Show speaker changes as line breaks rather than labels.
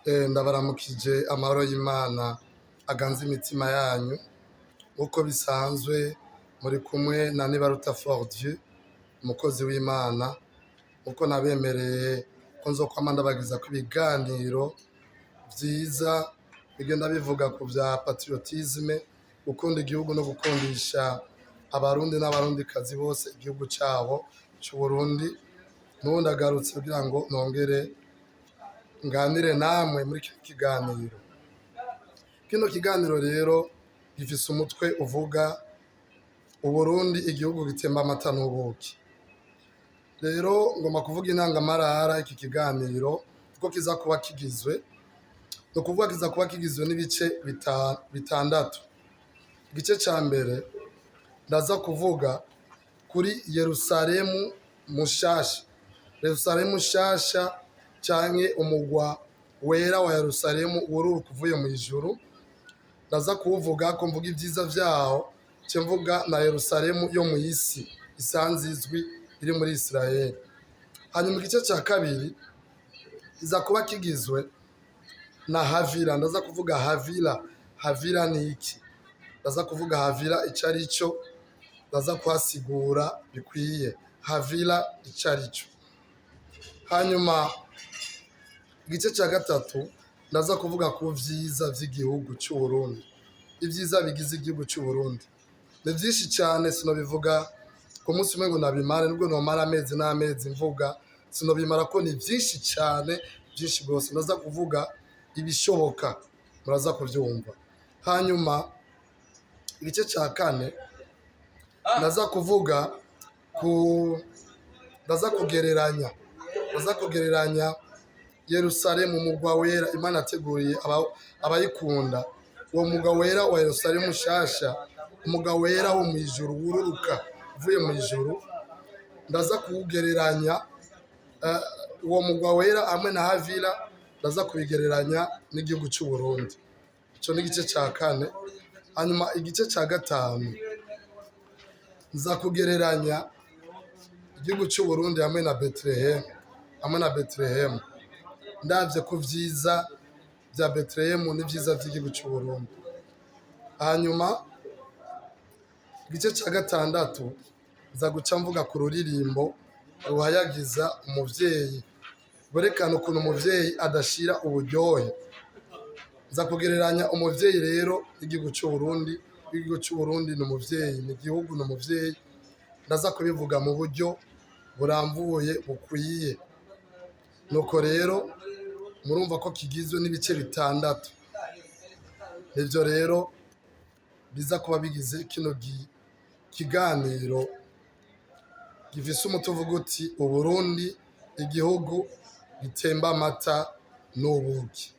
Ndabaramukije amahoro y'Imana aganze imitima yanyu. Nk'uko bisanzwe muri kumwe na Nibaruta Fort Dieu, umukozi w'Imana. Uko nabemereye ko nzokwama ndabagezako ibiganiro vyiza bigenda bivuga ku vya patriotisme, gukunda igihugu no gukundisha Abarundi n'Abarundikazi bose igihugu cabo c'Uburundi. N'ubu ndagarutse kugira ngo nongere nganire namwe muri kino kiganiro. Kino kiganiro rero gifise umutwe uvuga Uburundi, igihugu gitemba amata n'ubuki. Rero ngomba kuvuga intangamarara iki kiganiro kuko kiza kuba kigizwe, ni ukuvuga kiza kuba kigizwe n'ibice bitandatu. Igice ca mbere ndaza kuvuga kuri Yerusalemu mushasha, Yerusalemu nshasha canke umugwa wera wa Yerusalemu wururuka uvuye mw'ijuru. Ndaza kuwuvuga ko mvuga ivyiza vyaho, ce mvuga na Yerusalemu yo mw'isi isanzwe izwi iri muri Israel. Hanyuma igice ca kabiri kiza kuba kigizwe na Havila. Ndaza kuvuga Havila. Havila ni iki? Ndaza kuvuga Havila ico ari cyo, ndaza kuhasigura bikwiye Havila ico ari cyo. Hanyuma igice ca gatatu ndaza kuvuga ku vyiza vy'igihugu c'Uburundi. Ivyiza bigize igihugu c'Uburundi ni vyinshi cane, sinobivuga ku munsi umwe ngo nabimare, nubwo nomara amezi n'amezi mvuga sinobimara ko ni vyinshi cane, vyinshi rwose. Ndaza kuvuga ibishoboka, muraza kuvyumva. Hanyuma igice ca kane ndaza kuvuga ku ndaza kugereranya Yerusalemu, umugwa wera Imana yateguriye abayikunda. Uwo mugwa wera wa Yerusalemu nshasha, umugwa wera wo mw'ijuru wururuka uvuye mw'ijuru, ndaza kuwugereranya uwo mugwa wera hamwe na Havila, ndaza kubigereranya n'igihugu c'Uburundi. Ico ni igice ca kane. Hanyuma igice ca gatanu nza kugereranya igihugu c'Uburundi hamwe na Bethlehem, hamwe na Bethlehem, ndavye ku vyiza vya Bethlehem n'ivyiza vy'igihugu c'Uburundi. Hanyuma igice ca gatandatu nza guca mvuga ku ruririmbo ruhayagiza umuvyeyi, rwerekana ukuntu umuvyeyi adashira uburyohe. Nza kugereranya umuvyeyi rero n'igihugu c'Uburundi. Igihugu c'Uburundi ni umuvyeyi, ni igihugu, ni umuvyeyi. Ndaza kubivuga mu buryo burambuye bukwiye. Nuko rero murumva ko kigizwe n'ibice bitandatu. Nivyo rero biza kuba bigize kino kiganiro gifise umutwe uvuga uti Uburundi, igihugu gitemba amata n'ubuki.